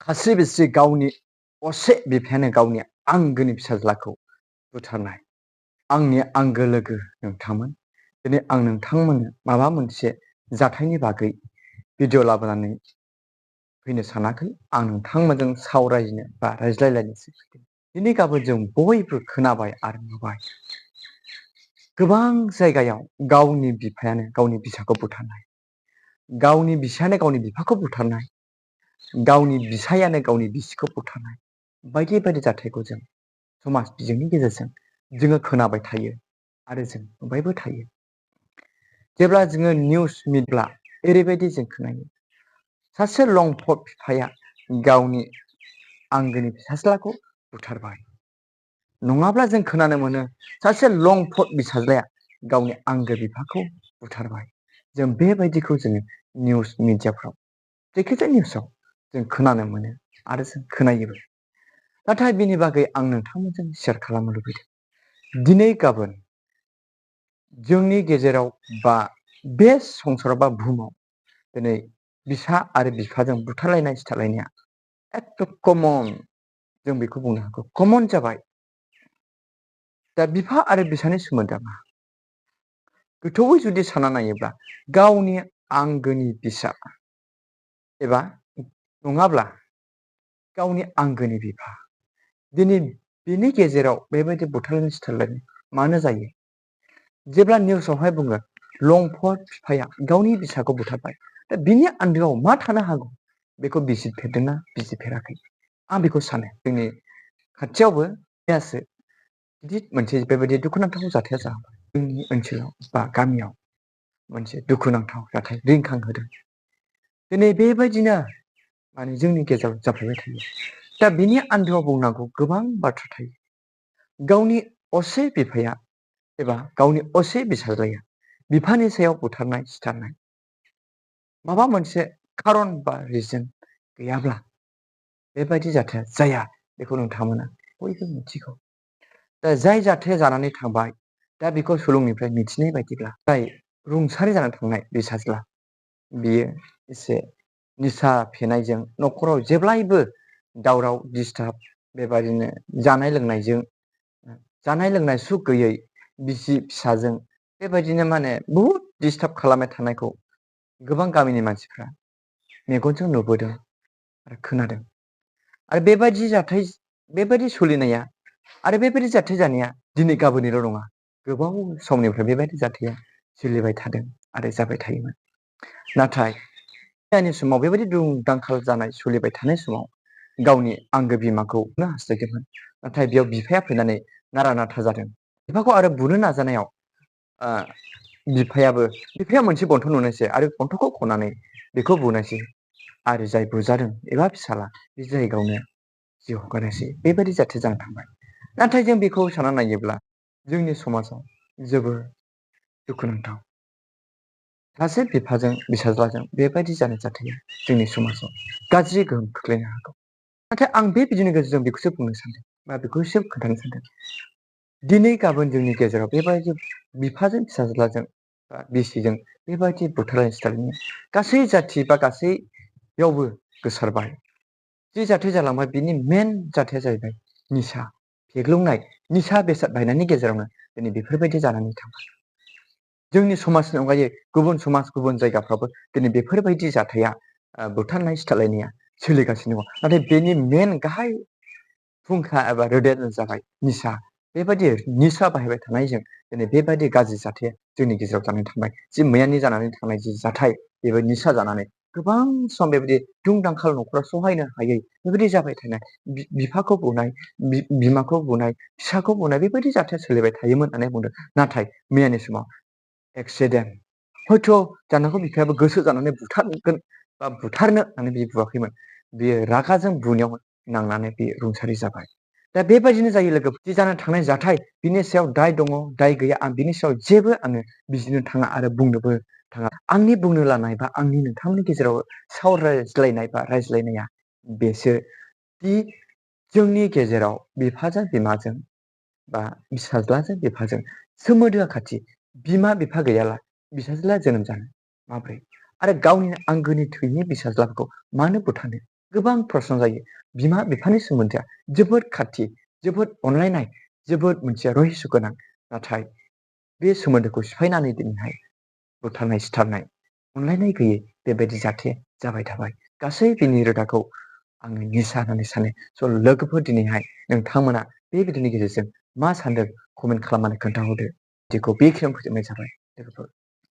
खास्रि बिस्रि गावनि असे बिफायानो गावनि आंगोनि फिसाज्लाखौ बुथारनाय। आंनि आंगो लोगो नोंथांमोन, दिनै आं नोंथांमोननो माबा मोनसे जाथायनि बागै भिडिअ लाबोनानै फैनो सानाखै। आं नोंथांमोनजों सावरायनो बा रायज्लायलायनोसो फैदों। दिनै गाबोन जों बयबो खोनाबाय आरो नुबाय, गोबां जायगायाव गावनि बिफायानो गावनि बिसाखौ बुथारनाय, गावनि बिसायानो गावनि बिफाखौ बुथारनाय, गावनि बिसायानो गावनि बिसिखौ बुथारनाय, बायदि बायदि जाथायखौ जों समाज बिजोंनि गेजेरजों जोङो खोनाबाय थायो आरो जों नुबायबो थायो। जेब्ला जोङो निउस मिडिया ओरैबायदि जों खोनायो, सासे लंफट बिफाया गावनि आंगोनि फिसाज्लाखौ बुथारबाय। नङाब्ला जों खोनानो मोनो सासे लंफट फिसाज्लाया गावनि आंगो बिफाखौ बुथारबाय। जों बेबायदिखौ जोङो निउस मिडियाफ्राव जायखिजाया निउसाव जों खोनानो मोनो आरो जों खोनायोबो। नाथाय बेनि बागै आं नोंथांमोनजों शेयार खालामनो लुबैदों। दिनै गाबोन जोंनि गेजेराव बा बे संसाराव बा बुहुमाव दिनै बिफा आरो बिफाजों बुथारलायनाय सिथारलायनाया एकदम कमन, जों बेखौ बुंनो हागौ कमन जाबाय। दा बिफा आरो बिसानि सोमोन्दोआ मा? गोथौयै जुदि सानना नायोब्ला गावनि आंगोनि बिसा एबा नङाब्ला गावनि आंगोनि बिफा, दिनै बिनि गेजेराव बेबायदि बुथारलायनाय सिथारलायनाय मानो जायो? जेब्ला निउसावहाय बुङो लंफट बिफाया गावनि बिसाखौ बुथारबाय, दा बिनि आन्दोआव मा थानो हागौ? बेखौ बिजिरफेरदोंना बिजिरफेराखै? आं बेखौ सानो जोंनि खाथियावबो मैयासो गिदिर मोनसे बेबायदि दुखुनांथाव जाथाया जाबाय। जोंनि ओनसोलाव बा गामियाव मोनसे दुखुनांथाव जाथाय रिंखांहोदों। दिनै बेबायदिनो माने जोंनि गेजेराव जाफ्लेबाय थायो। दा बिनि आन्दोआव बुंनांगौ गोबां बाथ्रा थायो। गावनि असे बिफाया एबा गावनि असे फिसाज्लाया बिफानि सायाव बुथारनाय सिथारनाय माबा मोनसे खारन बा रिजन गैयाब्ला बेबायदि जाथाया जाया, बेखौ नोंथांमोना बयबो मिथिगौ। दा जाय जाथाया जानानै थांबाय, दा बेखौ सुलुंनिफ्राय मिथिनाय बायदिब्ला जाय रुंसारि जानानै थांनाय फिसाज्ला, बियो एसे निसा फेनायजों न'खराव जेब्लायबो दावराव डिस्टार्ब, बेबायदिनो जानाय लोंनाय सुख गैयै बिसि फिसाजों बेबायदिनो माने बुहुद डिस्टार्ब खालामबाय थानायखौ गोबां गामिनि मानसिफ्रा मेगनजों नुबोदों आरो खोनादों। आरो बेबायदि सोलिनाया आरो बेबायदि जाथाय जानाया दिनै गाबोननिल' नङा, गोबाव समनिफ्राय बेबायदि जाथाया सोलिबाय थादों आरो जाबाय थायोमोन। नाथाय दानि समाव बेबायदि दुम-दांखाल जानाय सोलिबाय थानाय समाव गावनि आंगो बिमाखौ बुनो हास्थायदोंमोन, नाथाय बेयाव बिफाया फैनानै नारा नाथा जादों। बिफाखौ आरो बुनो नाजानायाव बिफाया मोनसे गन्थं नुनायसै आरो गन्थंखौ खनानै बेखौ बुनायसै आरो जाय बुजादों एबा फिसाला बे जायगायावनो जिउ हगारनायसै। बेबायदि जाथाय जानो थांबाय। नाथाय जों बेखौ सानना नायोब्ला जोंनि समाजाव जोबोर दुखुनांथाव। सासे बिफाजों फिसाज्लाजों बेबायदि जानाय जाथाया जोंनि समाजाव गाज्रि गोहोम खोख्लैनो हागौ। नाथाय आं बे भिडिअनि गेजेरजों बेखौसो बुंनो सानदों बा बेखौसो खोन्थानो सानदों। दिनै गाबोन जोंनि गेजेराव बेबायदि बिफाजों फिसाज्लाजों बा बिसिजों बेबायदि बुथारलायनाय सिथारलायनाया गासै जाथि बा गासैयावबो गोसारबाय। जि जाथाय जालांबाय बिनि मेन जाथाया जाहैबाय निसा फेग्लुंनाय, निसा बेसाद बाहायनायनि गेजेरावनो दिनै बेफोरबायदि जानानै थांबाय। जोंनि समाजनि अनगायै गुबुन समाज, गुबुन जायगाफ्रावबो दिनै बेफोरबायदि जाथाया बुथारनाय सिथारलायनाया सोलिगासिनो दङ। नाथाय बेनि मेन गाहाय फुंखा एबा रोदायानो जाबाय निसा। बेबायदि निसा बाहायबाय थानायजों दिनै बेबायदि गाज्रि जाथाया जोंनि गेजेराव जानानै थांबाय। जि मैयानि जानानै थांनाय जि जाथाय, बेबो निसा जानानै गोबां सम बेबायदि दुं-दांखाल न'खराव सहायनो हायै बेबायदि जाबाय थानाय, बिफाखौ बुनाय, बिमाखौ बुनाय, फिसाखौ बुनाय, बेबायदि जाथाया सोलिबाय थायोमोन होननानै बुंदों। नाथाय मैयानि समाव एक्सिडेन्ट, हयथ' जानांगौ बिफायाबो गोसो जानानै बुथारगोन बा बुथारनो होननानै बियो बुआखैमोन। बियो रागाजों बुनायाव नांनानै बियो रुंसारि जाबाय। दा बेबायदिनो जायो लोगो, जि जानो थांनाय जाथाय बिनि सायाव दाय दङ दाय गैया आं बिनि सायाव जेबो बिजिरनो थाङा आरो बुंनोबो थाङा। आंनि बुंनो लानाय बा आंनि नोंथांमोननि गेजेराव सावरायज्लायनाय बा रायज्लायनाया बेसो दि जोंनि गेजेराव बिफाजों बिमाजों बा फिसाज्लाजों बिफाजों सोमोन्दोआ खाथि, बिमा बिफा गैयाला फिसाज्लाया जोनोम जानो माब्रै? आरो गावनि आंगोनि थैनि फिसाज्लाखौ मानो बुथारनो? गोबां प्रसन जायो। बिमा बिफानि सोमोन्दोआ जोबोद खाथि, जोबोद अनलायनाय, जोबोद मोनसे रहस्य गोनां। नाथाय बे सोमोन्दोखौ सिफायनानै दिनैहाय बुथारनाय सिथारनाय, अनलायनाय गैयै बेबायदि जाथाया जाबाय थाबाय। गासै बिनि रोदाखौ आङो निसा होननानै सानो। स' लोगोफोर दिनैहाय नोंथांमोना बे भिडिअनि गेजेरजों मा सानदों कमेन्ट खालामनानै खोन्थाहरदो। भिडिअखौ बेखिनियावनो फोजोबनाय जाबाय लोगोफोर।